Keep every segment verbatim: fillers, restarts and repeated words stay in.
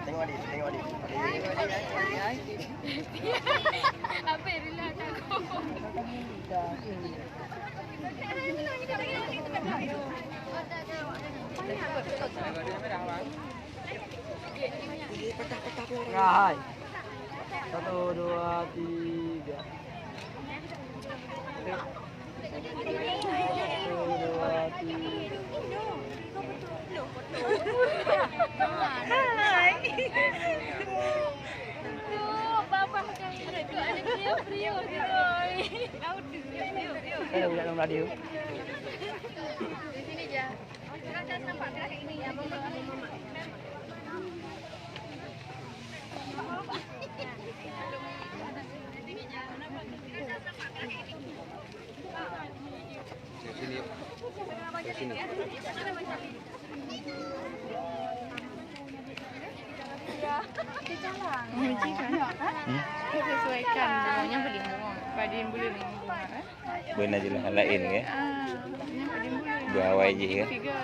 Tengok adik, tengok adik. Apa yang rela takut? Hai. Satu, dua, tiga. Satu, dua, tiga. Hai. Tuh, babah kami. Anak dia beriuk, beriuk. Ada budak dalam radio. Di sini je. Sesuaikan. Yang paling murah. Pada yang boleh murah, eh. Beuna jalan laén ke? Ah, yang paling murah. Dua awai jih ke? Tiga.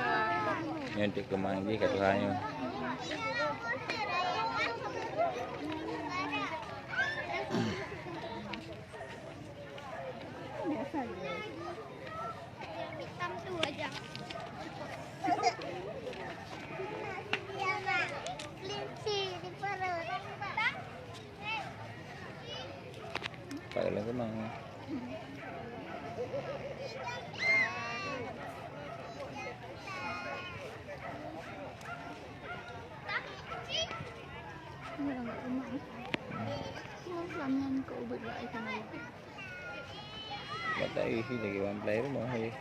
Nyoe untuk keumang jih ka tuha nyoe. Biasa je. Hitam tu aja. Kelinci di perut. Pakai lagi mang. Ini orang kat rumah, eh. Cuma pelaminan ke ubit buat air tanah. Batai isi lagi orang pelai rumah, eh.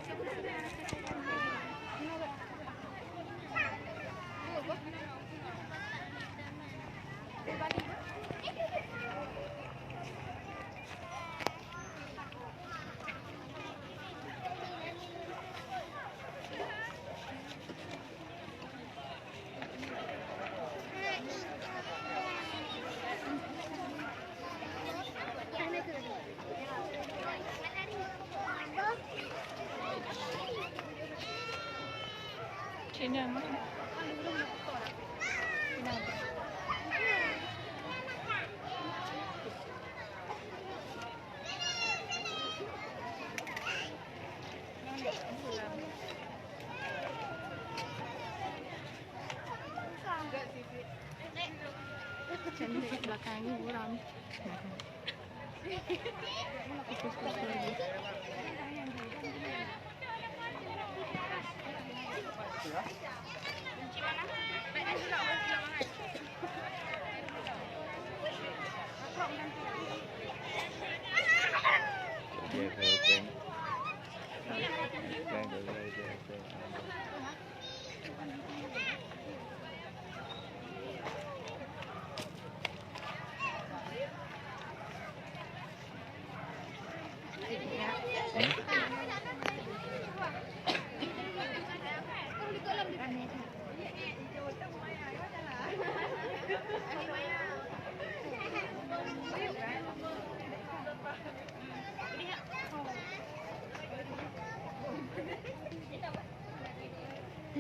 Cina mah. Cina. Cantik belakang ni buram. Fokus-fokus lagi.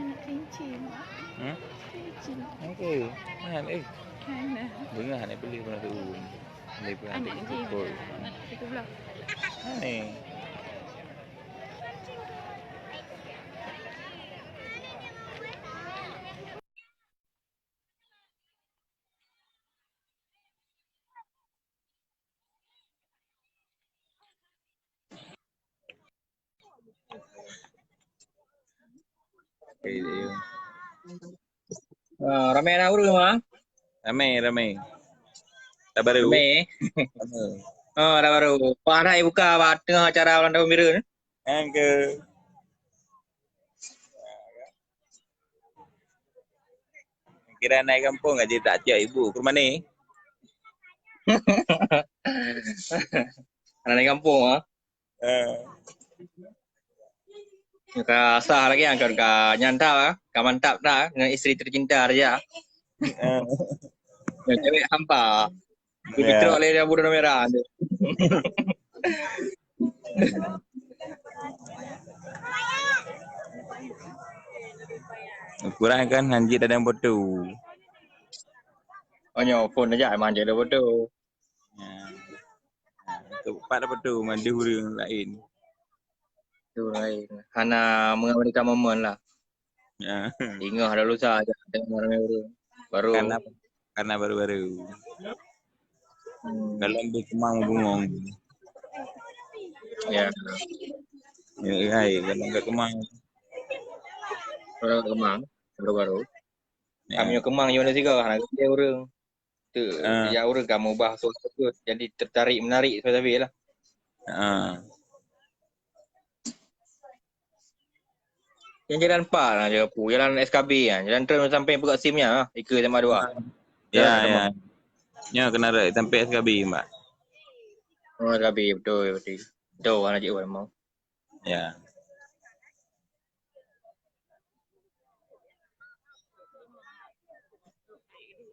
Anak kelinci, Mak. Hmm? Kelinci. Okey. Mahal, eh. Hana. Bunga hana beli pun ada urun. Anak kelinci. Itu belah. Hai. Ah, ramai anak ureueng, ah. Ramai, ramai. Dah baru. Ramai. Ramai. Ah, dah baru. Wah, dah buka bak teungoh acara ulang tahun Bireuen. Angke. Kira naik kampung aja tak ajak ibu ke rumah ni. Anak naik kampung, ah. Eh. Ka sah lagi, ah, ka, ka nyan that, ah. Ka mantap that dengan isteri tercinta dia. Eh. Yang cewek hampa. Dipitrok lé lampu zona merah tu. Ukuran kan hanjit ada yang foto. Oh, nyoe phon aja manjat dah betul. Ya. Ha, tu pat apa tu mandeh ureueng lain. Tu lain. Hana mengambil momen lah. Ya. Ingat dah lusa aja dengan orang ureueng. Baru. Karena karena baru-baru. Hmm. Dalam lebih kemang bengong. Ya. Ya, hai, kalau enggak kemang. Orang kemang baru-baru. Ya. Kami kemang yang ada tiga, nak kata ureueng. Tu, Ah. Ya ureueng kamu ubah suara tu. Jadi tertarik menarik sabe-sabe lah. Ha. Yang jalan pa lah jalan pu, jalan S K B lah. Jalan tram sampai Peugot Sim nya, Ika S M A dua. Ya, Jalan ya. Nya kena rek sampai S K B, Mbak. Oh, S K B betul betul. Betul orang cik Wan mau. Ya.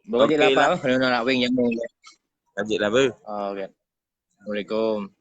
Bawa je Okey lapar, kalau nak wing jamu. Lanjut lah, bro. Oh, okey. Assalamualaikum.